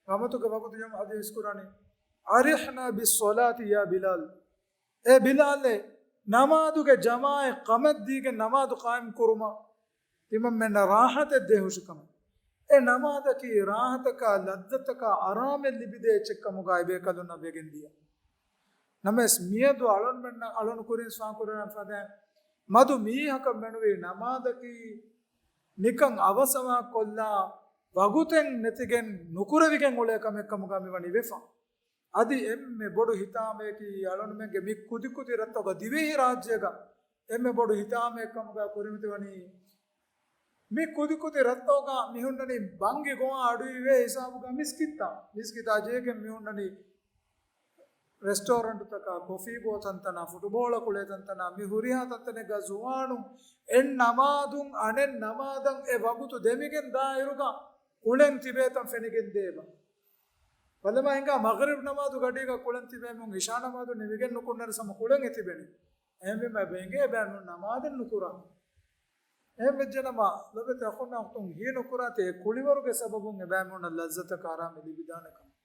ކަމަތުގެ ވަގުތު ޖަމް ޙަދީޘް ކުރަނީ، "أَرِحْنَا بِالصَّلَاةِ يَا بِلَالْ." އޭ ބިލާލޭ، ނަމާދުގެ ޖަމާޢަތް ކަމެއް ދީގެން ނަމާދު ޤާއިމް ކުރުމަށް ތިމަންމެންނަށް ރާޙަތެއް ދޭ ހުށިކަމެއް. އެ ނަމާދަކީ ރާޙަތަކާ، ލައްޒަތަކާ، އަރާމެއް ލިބިދޭ އެއްޗެއް ކަމުގައި ބޭކަލުންނަށް ވެގެން ދިޔަ. ނަމަވެސް، މިއަދު އަޅުންމެންނަށް އަޅުން ކުރިން ސުވާލު ކުރަން ފަދައިން، މަދު މީހަކަށް މެނުވީ ނަމާދަކީ ނިކަން އަވަސްއަވަހަށް ކޮށްލާ، ވަގުތެއް ނެތިގެން ނުކުރެވިގެން އުޅޭ ކަމެއް ކަމުގަ މިވަނީ ވެފަ. އަދި އެންމެ ބޮޑު ހިތާމަޔަކީ އަޅުންމެންގެ މި ކުދިކުދި ރަށްތަކުގަ، ދިވެހި ރާއްޖޭގަ އެންމެ ބޮޑު ހިތާމައެއް ކަމުގަ ކުރިމަތިވަނީ، މި ކުދިކުދި ރަށްތަކުގަ މި ހުންނަނީ ބަންގި ގޮވާ އަޑުއިވޭ ހިސާބުގަ މިސްކިތްތައް، މިސްކިތާ ޖެހިގެން މި ހުންނަނީ ރެސްޓޯރެންޓުތަކާ، ކޮފީ ބޯ ތަންތަނާ، ފުޓުބޯޅަ ކުޅޭ ތަންތަނާ، މި ހުރިހާ ތަންތަނެއްގަ ޒުވާނުން އެއް ނަމާދުން އަނެއް ނަމާދަށް އެ ވަގުތު ދެމިގެން ދާއިރުގަ ކުޅެން ތިބޭތަން ފެނިގެން ދޭބަ. ބަލަމާ ހިނގާ މަޣްރިބް ނަމާދު ގަޑީގަ ކުޅެން ތިބޭމުން އިޝާ ނަމާދު ނިމިގެން ނުކުންނަން ސަމަ ކުޅެން އެތިބެނީ. އެހެންވީމަ އެބަ އެނގޭ އެބައިމީހުން ނަމާދެއް ނުކުރާ. އެހެން ވެއްޖެނަމަ، ލޮބެތި އަޚުންނާ އުޚްތުން ހީ ނުކުރާތި އެ ކުޅިވަރުގެ ސަބަބުން އެބައިމީހުންނަށް ލައްޒަތަކާ އަރާމެއް ލިބިދާނެ ކަމަށް.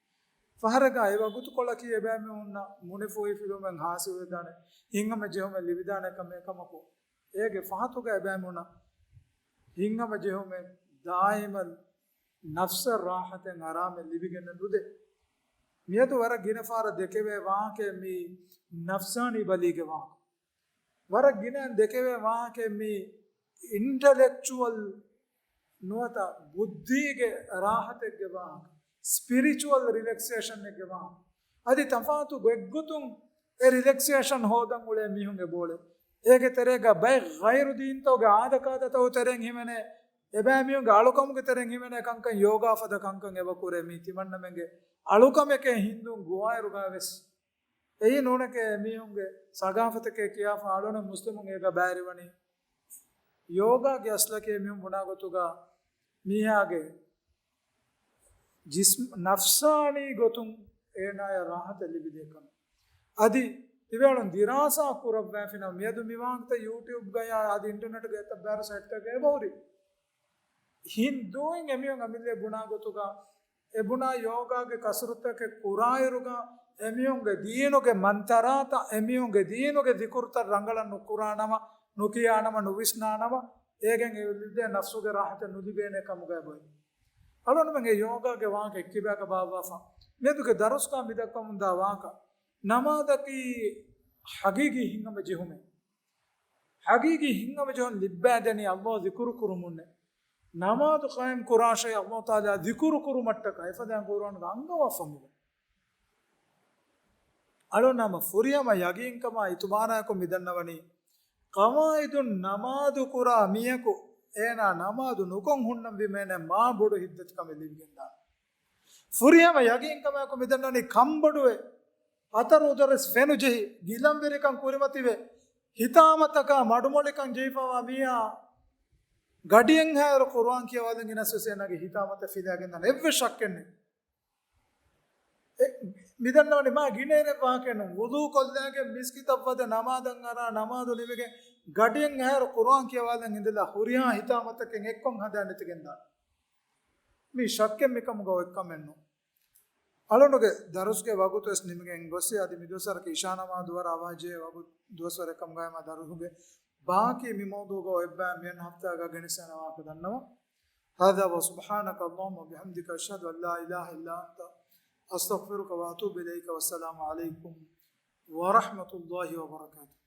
ފަހަރަކާ އެ ވަގުތުކޮޅަކީ އެބައިމީހުންނަށް މުނިފޫހިފިލުމެއް ހާސިލުވެދާނެ، ހިތްހަމަޖެހުމެއް ލިބިދާނެ ކަމެއް ކަމަކު، އޭގެ ފަހަތުގަ އެބައިމީހުންނަށް ހިތްހަމަޖެހުމެއް ދާއިމަށް ނަފްސަށް ރާޙަތެއް އަރާމެއް ލިބިގެން ނުދޭ. މިއަދު ވަރަށް ގިނަ ފަހަރަށް ދެކެވޭ ވާހަކައެއް މީ ނަފްސާނީ ބަލީގެ ވާހަކަ. ވަރަށް ގިނައިން ދެކެވޭ ވާހަކައެއް މީ އިންޓަލެކްޗުއަލް ނުވަތަ ބުއްދީގެ ރާޙަތެއްގެ ވާހަކަ، ސްޕިރިޗުއަލް ރިލެކްސޭޝަންއެއްގެ ވާހަކަ. އަދި ތަފާތު ގޮތްގޮތުން އެ ރިލެކްސޭޝަން ހޯދަން އުޅޭ މީހުން އެބައުޅޭ. އޭގެ ތެރޭގަ ބައެއް ޣައިރު ދީންތަކުގެ އާދަކާދަތަކުގެ ތެރެއިން ހިމެނޭ، އެބައިމީހުންގެ އަޅުކަމުގެ ތެރެއިން ހިމެނޭ ކަންކަން ޔޯގާ ފަދަ ކަންކަން އެބަ ކުރޭ. މީ ތިމަންނަމެންގެ އަޅުކަމެކޭ ހިންދޫން ގޮވާއިރުގައި ވެސް. އެއީ ނޫނެކޭ މީހުންގެ ސަގާފަތެކޭ ކިޔާފަ އަޅުނެ މުސްލިމުން އޭގަ ބައިވެރިވަނީ. ޔޯގާގެ އަސްލަކީ މީހުން ބުނާ ގޮތުގަ މީހާގެ ޖިސްމް، ނަފްސާނީ ގޮތުން އޭނާޔަށް ރާޙަތެއް ލިބިދޭ ކަމެއް. އަދި ތިބޭއަޅުން ދިރާސާ ކުރައްވާފިނަމަ، މިއަދު މި ވާހަކަތައް ޔޫޓިއުބްގަޔާ އަދި އިންޓަރނެޓްގަ އެތައް ބާރު ސައިޓްތަކެއް އެބަހުރި. ހިންދޫއިން އެމީހުން އަމިއްލަ ބުނާ ގޮތުގަ، އެބުނާ ޔޯގާގެ ކަސްރަތުތަކެއް ކުރާއިރުގަ، އެމީހުންގެ ދީނުގެ މަންތަރާތައް، އެމީހުންގެ ދީނުގެ ޛިކުރުތައް ރަނގަޅަށް ނުކުރާނަމަ، ނުކިޔާނަމަ، ނުވިސްނާނަމަ، އޭގެން އެ ލިބޭ ނަފްސުގެ ރާޙަތެއް ނުލިބޭނެ ކަމުގައި ބޮއި. އަޅުންމެންގެ ޔޯގާގެ ވާހަކަ އެއްކިބާގަ ބާއްވާފަ. މިއަދުގެ ދަރުސްގަ މި ދައްކަމުންދާ ވާހަކަ. ނަމާދަކީ ހަގީގީ ހިތްހަމަޖެހުމެއް. ހަގީގީ ހިތްހަމަޖެހުން ލިއްބައިދެނީ ﷲ ޛިކުރު ކުރުމުންނޭ. ނަމާދު ޤާއިމް ކުރާށޭ ﷲ ތަޢާލާ ޛިކުރު ކުރުމަށްޓަކައި. އެފަދައިން ޤުރުއާނުގަ އަންގަވާފަ މިވަނީ. އަޅުން ހަމަ ފުރިހަމަ ޔަގީންކަމާ އިތުބާރާއެކު މިދަންނަވަނީ، ޤަވާޢިދުން ނަމާދު ކުރާ މީހަކު އޭނާ ނަމާދު ނުކޮށް ހުންނަންވީމަ އޭނައަށް މާ ބޮޑު ހިތްދަތިކަމެއް ލިބިގެންދާނެ. ފުރިހަމަ ޔަގީންކަމާއެކު މިދަންނަވަނީ ކަންބޮޑުވެ، އަތަރު އުދަރެސް ފެނުޖެހި، ގިލަންވެރިކަން ކުރިމަތިވެ، ހިތާމަތަކާ މަޑުމޮޅިކަން ޖެހިފައިވާ މީހާ ގަޑިއެއްހާއިރު ޤުރުއާން ކިޔަވާލަން ގިނަސްވެސް އޭނާގެ ހިތާމަތައް ފިލާގެންދާނެ. އެއްވެސް ޝައްކެއްނެތް. އެ، މިދަންނަވަނީ މާ ގިނައިރެއް ވާހަކައެއް ނޫން. ވުޟޫ ކޮށްލާގެން މިސްކިތަށް ވަދެ ނަމާދަށް އަރާ، ނަމާދު ނިމިގެން ގަޑިއެއް އަހަރު ޤުރުއާން ކިޔަވާލަން އިނދެލާ ހުރިހާ ހިތާމަތަކެއް އެއްކޮށް ހަދާ ނެތިގެން ދާނެ. މީ ޝައްކެއް މިކަމުގަ އޮތްކަމެއް ނޫން. އަޅުގަނޑުގެ ދަރުސްގެ ވަގުތު ވެސް ނިމިގެން ގޮސް، އަދި މިދުވަސްވަރަކީ އިޝާ ނަމާދު ވަރަށް އަވަހަށް ޖެހޭ ވަގުތު، ދުވަސްވަރެއް ކަމުގައި މާ ދަރުސުގެ ބާކީ މި މައުޟޫގަ އޮތް ބަޔަށް މިއަންނަ ހަފްތާގަ ގެނެސްދޭނެ ވާހަކަ ދަންނަވަން. هذا وسبحانك اللهم وبحمدك، أشهد أن لا إله إلا أنت، أستغفرك وأتوب إليك، والسلام عليكم ورحمة الله وبركاته.